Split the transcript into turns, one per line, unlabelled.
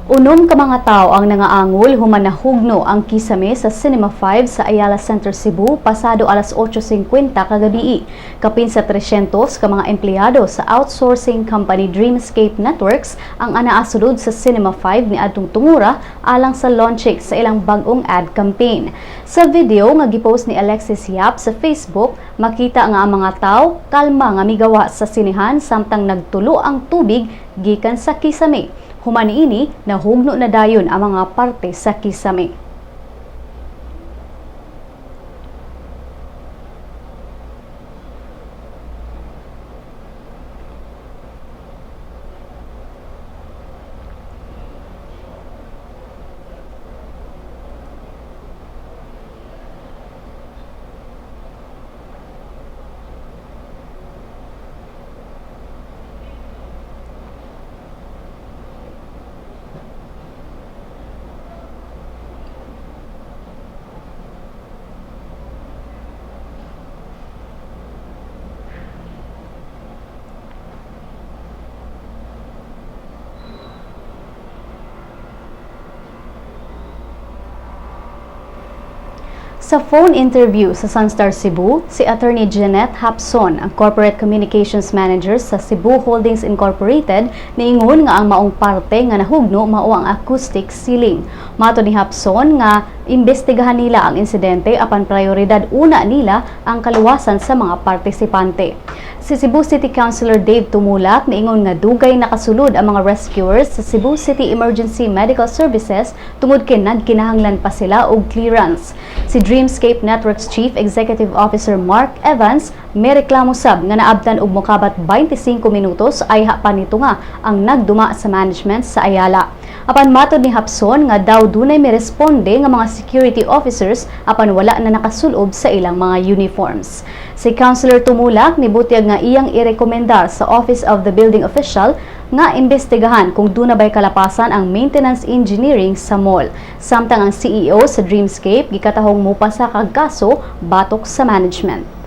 6 ka mga tao ang nangaangol human nahugno ang kisame sa Cinema 5 sa Ayala Center, Cebu, pasado alas 8:50 kagabii. Kapin sa 300 ka mga empleyado sa outsourcing company Dreamscape Networks ang anaa sulod sa Cinema 5 ni adtong tungura alang sa launching sa ilang bag-ong ad campaign. Sa video nga gipost ni Alexis Yap sa Facebook, makita nga ang mga tao kalma nga migawa sa sinehan samtang nagtulo ang tubig gikan sa kisame. Human niini, nahugno na dayon ang mga parte sa kisame. Sa phone interview sa Sunstar Cebu, si Attorney Jeanette Hapson, ang Corporate Communications Manager sa Cebu Holdings Incorporated, niingon nga ang maong parte nga nahugno mao ang acoustic ceiling. Matod ni Hapson nga imbestigahan nila ang insidente, apan prioridad una nila ang kaluwasan sa mga partisipante. Si Cebu City Councilor Dave Tumulak niingon nga dugay nakasulod ang mga rescuers sa Cebu City Emergency Medical Services tungod kay nagkinahanglan pa sila og clearance. Si Dreamscape Networks Chief Executive Officer Mark Evans may reklamo sab nga naabtan og mokabat 25 minutos ayha pa nito nga ang nagduma sa management sa Ayala. Apan matod ni Hapson nga daw dunay miresponde nga mga security officers, apan wala na nakasulob sa ilang mga uniforms. Si Councilor Tumulak nibutyag nga iyang irekomendar sa Office of the Building Official nga imbestigahan kung duna bay kalapasan ang maintenance engineering sa mall. Samtang ang CEO sa Dreamscape gikatahong mupasa kag kaso batok sa management.